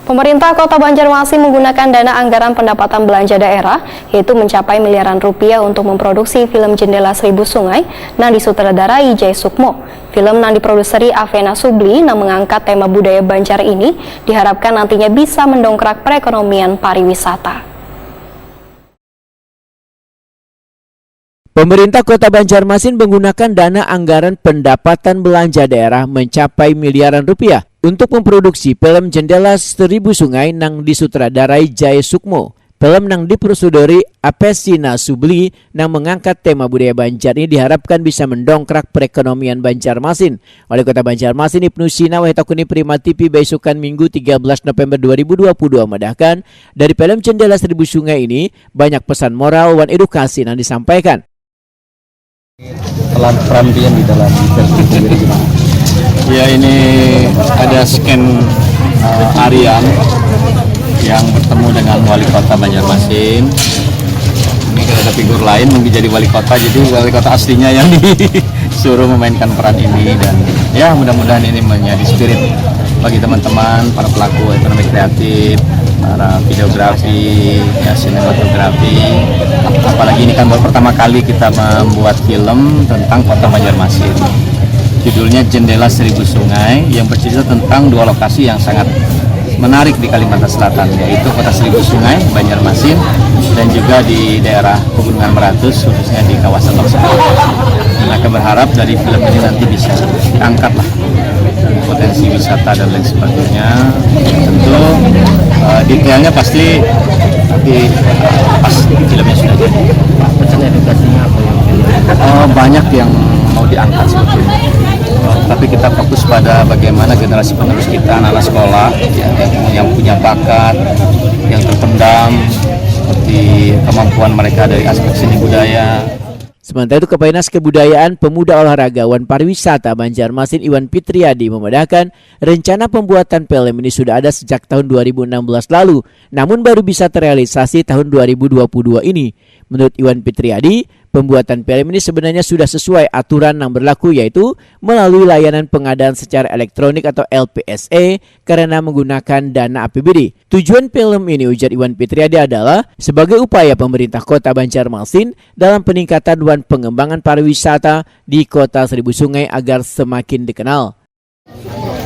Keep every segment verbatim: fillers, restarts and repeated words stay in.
Pemerintah Kota Banjarmasin menggunakan dana anggaran pendapatan belanja daerah, yaitu mencapai miliaran rupiah untuk memproduksi film Jendela Seribu Sungai nang disutradarai Jai Sukmo. Film nang diproduseri Avena Subli nang mengangkat tema budaya Banjar ini diharapkan nantinya bisa mendongkrak perekonomian pariwisata. Pemerintah Kota Banjarmasin menggunakan dana anggaran pendapatan belanja daerah mencapai miliaran rupiah untuk memproduksi film Jendela Seribu Sungai nang disutradarai Jai Sukmo. Film nang diprosudori Apesina Subli nang mengangkat tema budaya Banjar ini diharapkan bisa mendongkrak perekonomian Banjarmasin. Wali Kota Banjarmasin Ibnu Sina wahai takuni Prima T V baisukan Minggu tiga belas November dua ribu dua puluh dua madahkan, dari film Jendela Seribu Sungai ini banyak pesan moral wan edukasi yang disampaikan. Peran pian di dalam film ini gimana? Ya, ini ada scan uh, Aryan yang bertemu dengan wali kota Banjarmasin. Ini kan ada figur lain mungkin jadi wali kota, jadi wali kota aslinya yang disuruh memainkan peran ini, dan ya, mudah-mudahan ini menjadi spirit bagi teman-teman para pelaku ekonomi kreatif, para videografi, ya, sinematografi. Apalagi ini kan baru pertama kali kita membuat film tentang kota Banjarmasin. Judulnya Jendela Seribu Sungai, yang bercerita tentang dua lokasi yang sangat menarik di Kalimantan Selatan, yaitu Kota Seribu Sungai, Banjarmasin, dan juga di daerah Pegunungan Meratus, khususnya di kawasan Loksmawe. Mereka berharap dari film ini nanti bisa diangkat lah potensi wisata dan lain sebagainya. Tentu uh, detailnya pasti nanti pas filmnya sudah jadi. Pesan edukasinya apa yang uh, banyak yang mau diangkat sebetulnya. Uh, tapi kita fokus pada bagaimana generasi penerus kita, anak-anak sekolah, ya, yang, yang punya bakat, yang terpendam, seperti kemampuan mereka dari aspek seni budaya. Sementara itu, Kepala Dinas Kebudayaan, Pemuda, Olahraga, wan Pariwisata Banjarmasin Iwan Fitriadi memadahkan, rencana pembuatan film ini sudah ada sejak tahun dua ribu enam belas lalu, namun baru bisa terrealisasi tahun dua ribu dua puluh dua ini. Menurut Iwan Fitriadi, pembuatan film ini sebenarnya sudah sesuai aturan yang berlaku, yaitu melalui layanan pengadaan secara elektronik atau L P S A karena menggunakan dana A P B D. Tujuan film ini, ujar Iwan Fitriadi, adalah sebagai upaya pemerintah kota Banjarmasin dalam peningkatan wan pengembangan pariwisata di kota Seribu Sungai agar semakin dikenal.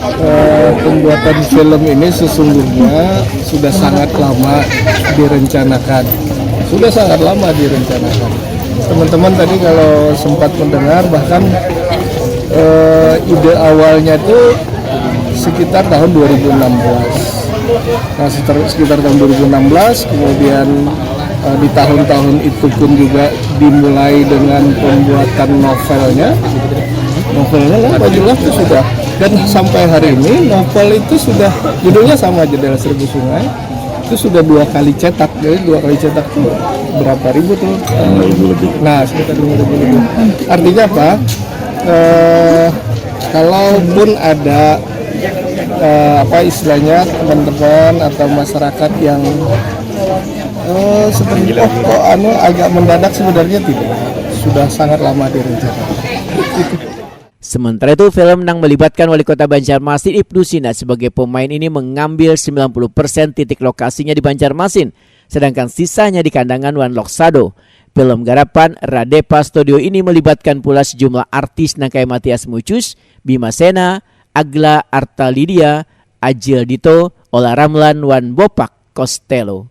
Eh, pembuatan film ini sesungguhnya sudah sangat lama direncanakan. Sudah sangat lama direncanakan. Teman-teman tadi kalau sempat mendengar, bahkan eh, ide awalnya itu sekitar tahun dua ribu enam belas. Nah, sekitar, sekitar tahun dua ribu enam belas, kemudian uh, di tahun-tahun itu pun juga dimulai dengan pembuatan novelnya. Novelnya kan Bajullah itu sudah, dan sampai hari ini novel itu sudah, judulnya sama, Jendela Seribu Sungai, itu sudah dua kali cetak. Jadi dua kali cetak itu berapa ribu tuh? Lima ribu lebih. Nah, sekitar lima ribu lebih. Artinya apa? Eh, kalaupun ada eh, apa istilahnya, teman-teman atau masyarakat yang eh, seperti, oh, kok anu agak mendadak, sebenarnya tidak, sudah sangat lama direncanakan. Sementara itu, film yang melibatkan Wali Kota Banjarmasin Ibnu Sina sebagai pemain ini mengambil sembilan puluh persen titik lokasinya di Banjarmasin, sedangkan sisanya di Kandangan wan Loksado. Film garapan Radepa Studio ini melibatkan pula sejumlah artis nang kaya Matias Mucus, Bima Sena, Agla Artalidia, Ajil Dito, Ola Ramlan, wan Bopak Costello.